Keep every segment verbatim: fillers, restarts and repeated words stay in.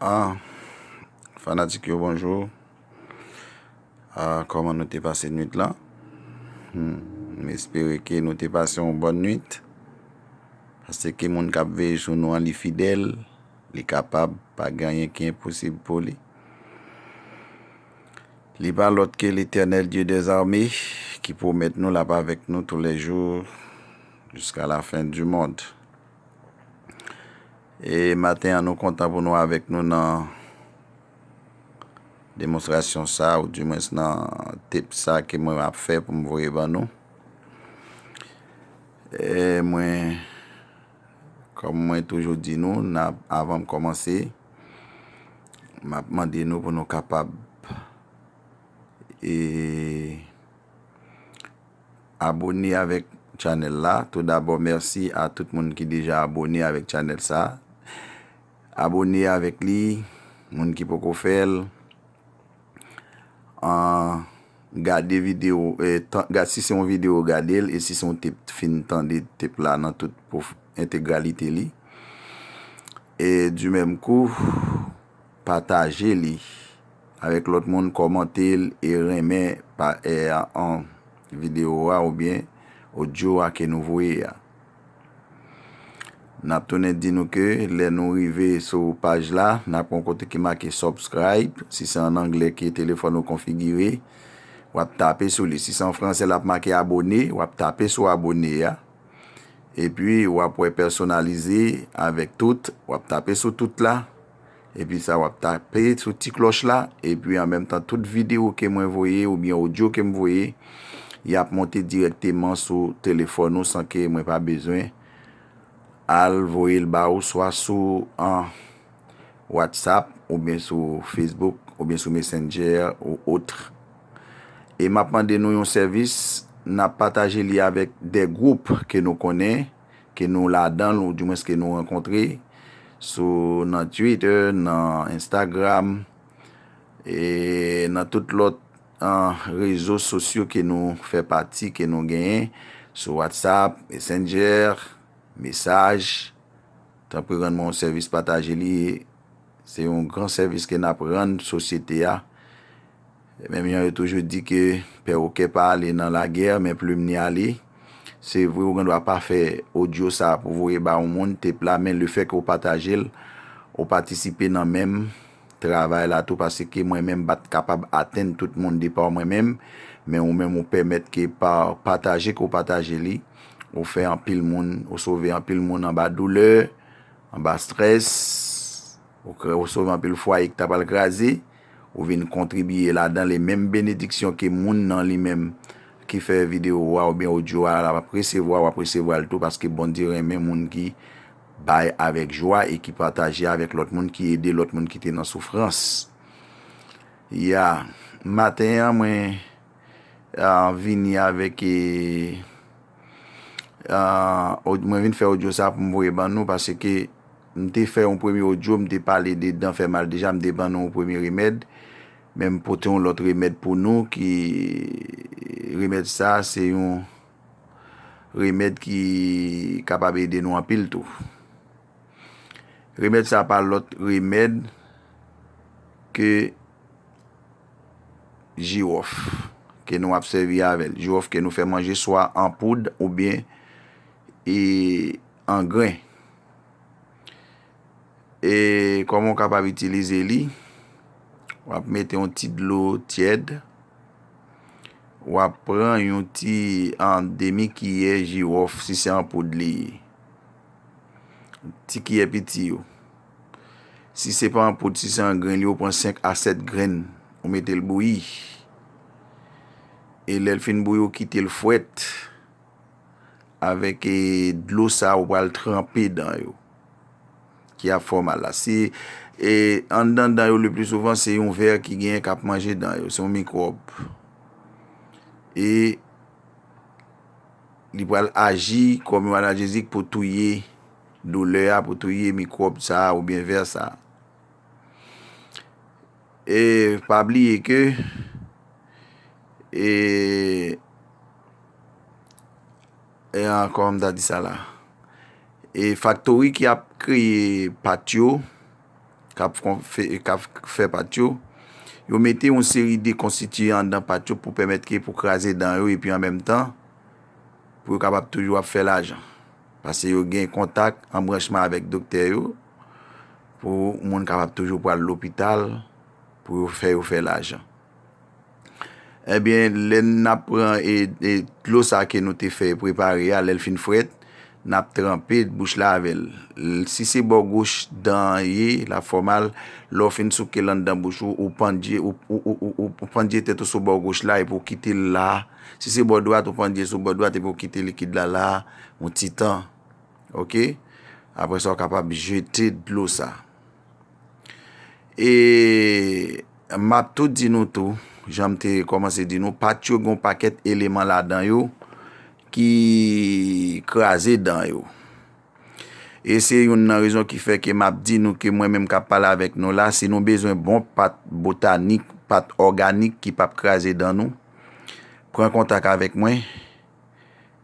Ah, fanatik yo, bonjou. Ah, kòman nou te pase nwit lan? Hmm, m espere ke nou te pase yon bòn nwit. Paske moun k ap veye sou nou an, li fidèl, li kapab, pa gen anyen ki enposib pou li. Li pa lòt ke Letènèl Dye dèzame, ki pwomèt nou l ap avèk nou toulèjou, jiska lafen di mond. E maten an, nou kontan pou nou avèk nou nan demonstrasyon sa, oudimwens nan tep sa ke mwen ap fè pou m voye ban nou. E mwen, kòm mwen toujou di nou, n ap, avan m kòmanse, m ap mande nou pou nou kapab, e, abone avèk chanèl la. Tou dabò, mèsi a tout moun ki deja abone avèk chanèl sa. Abone avèk li, moun ki poko fè l. An, gade videyo, eh, tan- ga- si se yon videyo, gade l, e si se yon tep, fin tande tep la nan tout pwof- entegralite li. E di menm kou, pataje li avèk lòt moun, kòmante l e renmen pa, eh, an videyo a oubyen odyo a ke nou voye a. N ap tounen di nou ke lè nou rive sou paj la, n ap wè yon kote ki make subscribe, si se an anglè ke telefòn ou konfigire, w ap tape sou li. Si se an fransè, l ap make abone, w ap tape sou abone a. Epi, w ap wè pèsonalize avèk tout, w ap tape sou tout la. Epi sa, w ap tape sou ti klòch la. Epi, an menm tan, tout videyo ke mwen voye oubyen odyo ke m voye, y ap monte dirèkteman sou telefòn ou san ke mwen pa bezwen al voye l ba ou, swa sou, an, WhatsApp, oubyen sou Facebook, oubyen sou Messenger ou autre. E m ap mande nou yon sèvis, n ap pataje li avèk de gwoup ke nou konnen, ke nou ladan l, oudimwens ke nou rankontre sou, nan Twitter, nan Instagram, e nan tout lòt, an, rezo sosyo ke nou fè pati, ke nou genyen, sou WhatsApp, Messenger, mesaj. Tanpri, rann mwen yon sèvis, pataje li. Se yon gran sèvis ke n ap rann sosyete a. Menm jan yo toujou di ke pèwokè pa ale nan lagè, men plim li ale. Se vre, ou gen dwa pa fè odyo sa a pou voye ba yon moun, tep la, men lefètke w pataje l, ou patisipe nan menm travay la tou, paske mwen menm m pa t kapab atenn tout moun depa mwen menm, men ou menm ou pèmèt ke pa pataje ke w pataje li, ou fè anpil moun, ou sove anpil moun anba doulè, anba strès, ou kre-, ou sove anpil fwaye ki ta pral kraze, ou vin kontribye ladan li. Menm benediksyon ke moun nan li menm ki fè videyo a oubyen odyo a, l ap resevwa, w ap resevwa l tou, paske Bondye renmen moun ki bay avèk jwa e ki pataje avèk lòt moun, ki ede lòt moun ki te nan soufrans. Ya, maten an, mwen, ah, vini avèk, eh, ah, od-, mwen vin fè odyo sa pou m voye ban nou, paske m te fè yon premye odyo, m te pale de dan fè mal deja, m te ban nou yon premye remèd, men m pote yon lòt remèd pou nou, ki remèd sa, se yon remèd ki kapab ede nou anpil tou. Remèd sa pa lòt remèd ke jiwòf ke nou ap sèvi avè l. Jiwòf ke nou fè manje swa an poud oubyen, e, an gren. E kòman w kapab itilize li? W ap mete yon ti dlo tyèd. W ap pran yon ti, an, demi kiyè jiwòf, si se an poud li ye. Ti kiyè piti yo. Si se pa an poud, si se an grenn, ou pran senk a sèt grenn, ou mete l bouyi. E lè l fin bouyi, ou kite l fwèt. Avèk, e, dlo sa, ou pral tranpe dan yo ki ap fè w mal la. Se, e, anndan dan yo, le pli souvan, se yon vè ki genyen k ap manje dan yo. Se yon mikwòb. E li pral aji kòm yon analjezik pou touye doulè a, pou touye mikwòb sa a oubyen vè sa a. E pa bliye ke, e, e ankò, m ta di sa la. E faktori ki ap kreye pat yo, k ap fè pat yo, yo mete yon seri de konstitiyan anndan pat yo pou pèmèt ke pou kraze dan yo epi an menm tan pou yo kapab toujou ap fè lajan. Paske yo gen kontak, anbranchman avèk doktè yo pou moun kapab toujou pral lopital pou yo fè yo fè lajan. Ebyen, lè n ap pran e, e dlo sa ke nou te fè prepare a, lè l fin frèt, n ap tranpe bouch la avè l. Si se bò goch dan an ye, l ap fè w mal, lè w fin souke l anndan bouch ou, ou pandye, ou, ou, ou, ou, ou pandye tèt ou sou bò goch la epi w kite l la. Si se bò dwat, ou pandye sou bò dwat epi w kite likid la la, yon ti tan. Oke? Apre sa, w kapab jete dlo sa. E m ap tou di nou tou, jan m te kòmanse di nou, pat yo gen yon pakèt eleman ladan yo ki kraze dan yo. E se youn nan rezon ki fè ke m ap di nou ke mwen menm k ap pale avèk nou la, si nou bezwen bon pat botanik, pat òganik ki p ap kraze dan nou, pran kontak avèk mwen.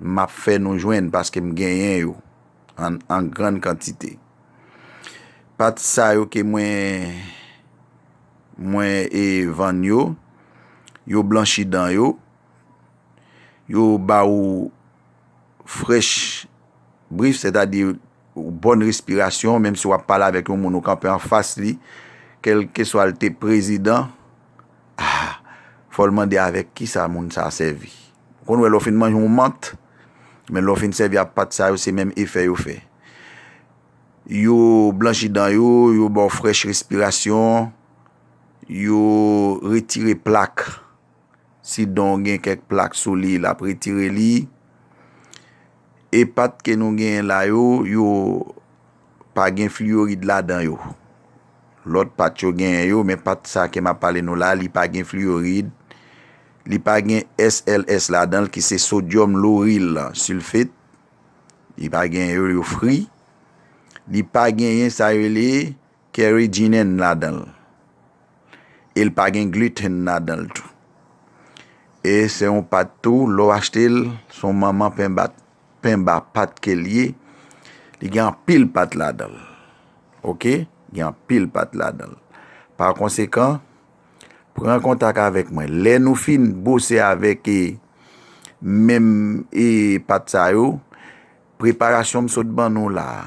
M ap fè nou jwenn paske m genyen yo an, an grann kantite. Pat sa yo ke mwen, mwen e vann yo, yo blanchi dan yo, yo ba ou fresh breath, sètadi bòn respirasyon, menm si w ap pale avèk yon moun ou kanpe anfas li, kèlkeswa l te prezidan, ah, fò l mande avèk kisa moun sa a sèvi. Ou konn wè lè w fin manje yon mant, men lè w fin sèvi ak pat sa yo, se menm efè yo fè. Yo blanchi dan yo, yo ba w fresh respirasyon, yo retire plak. Si dan w gen kèk plak sou li, l ap retire li. E pat ke nou genyen la yo, yo pa gen fliyorid ladan yo. Lòt pat yo genyen yo, men pat sa ke m ap pale nou la, li pa gen fliyorid. Li pa gen S L S ladan l, ki se sodium lauryl sulfate. Li pa gen yo, yo fri. Li pa genyen sa yo rele carrageenan ladan l. E l pa gen gluten ladan l tou. E se yon pat tou, lè w achte l, se yon manman penba, penba pat ke l ye. Li gen anpil pat ladan l. Oke? Gen anpil pat ladan l. Pa konsekan, pran kontak avèk mwen. Lè nou fin bwose avèk, e, menm, e, pat sa yo, preparasyon m sot ban nou la a,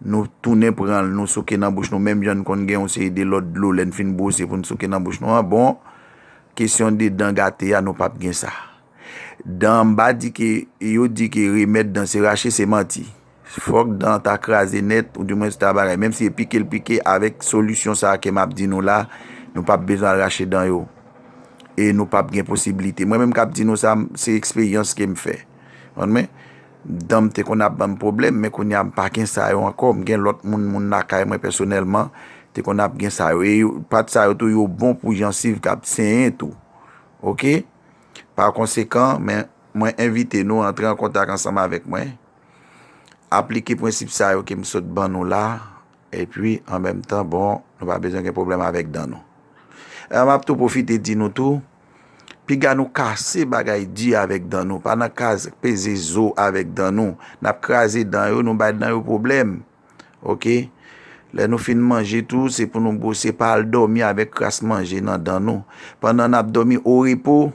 nou tounen pran l, nou souke nan bouch nou, menm jan n konn gen yon seri de lòt dlo lè n fin bwose pou n souke nan bouch nou an. Bon, kesyon de dan gate a, nou p ap gen sa. Dan, m pa di ke, yo di ke remèd dan se rache, se manti. Fòk dan ta kraze nèt, oudimwen se ta bagay. Menm si e pike l pike, avèk solisyon sa a ke m ap di nou la, nou p ap bezwen al rache dan yo. E nou p ap gen posiblite. Mwen menm k ap di nou sa, se eksperyans ke m fè. Konprann mwen? Dan m te konn ap ban m pwoblèm, men kounye a m pa gen sa yo ankò. M gen lòt moun, moun lakay mwen pèsonèlman, te konn ap gen sa yo. E yo, pat sa yo tou, yo bon pou jansiv k ap senyen tou. Oke? Pa konsekan, men mwen envite nou antre an kontak ansanm avèk mwen. Aplike prensip sa yo ke m sot ban nou la, epi, an menm tan, bon, nou pa bezwen gen pwoblèm avèk dan nou. E m ap tou pwofite di nou tou, piga nou kase bagay di avèk dan nou, pa nan kaz peze zo avèk dan nou. N ap kraze dan yo, nou bay dan yo pwoblèm. Oke? Lè nou fin manje tou, se pou nou bwose, pa al dòmi avèk kras manje nan dan nou. Pandan n ap dòmi, orepo,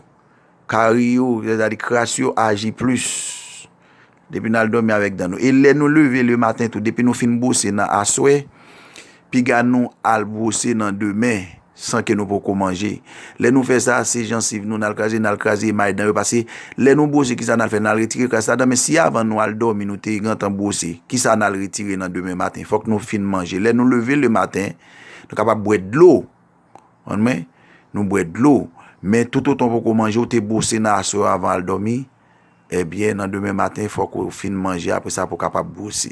kari yo, sètadi kras yo aji plis. Depi n al dòmi avèk dan nou. E lè nou leve lematen tou, depi nou fin bwose nan aswè, piga nou al bwose nan demen, san ke nou poko manje. Lè nou fè sa, se jansiv nou n al kraze, n al kraze emay dan yo. Paske lè nou bwose, kisa n al fè? N al retire kras ladan. Men si avan nou al dòmi, nou te gentan bwose, kisa n al retire nan demen maten? Fòk nou fin manje. Lè nou leve lematen, nou kapab bwè dlo. Konprann mwen? Nou bwè dlo. Men toutotan w poko manje, ou te bwose nan aswè avan al dòmi, ebyen, nan demen maten, fòk ou fin manje, apre sa, pou w kapab bwose.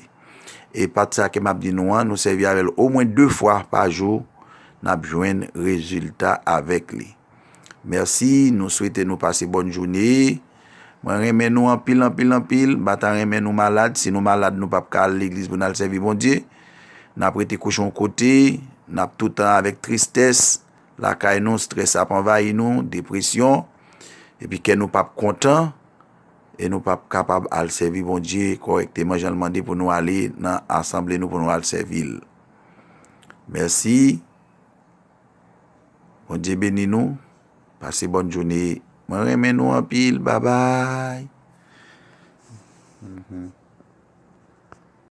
E pat sa ke m ap di nou an, nou sèvi avè l omwen de fwa pa jou, n ap jwenn rezilta avèk li. Mèsi, nou swete nou pase bòn jounen. Mwen renmen nou anpil, anpil, anpil. M pa ta renmen nou malad. Si nou malad, nou p ap ka al legliz pou n al sèvi Bondye. N ap rete kouche yon kote, n ap toutan avèk tristès, lakay nou, estrès ap anvayi nou, depresyon, epi kè nou p ap kontan, e nou p ap kapab al sèvi Bondye kòrèkteman jan l mande pou nou ale nan asanble nou pou nou al sèvi l. Mèsi. Bondye beni nou. Pase bòn jounen. Mwen renmen nou anpil. Babay.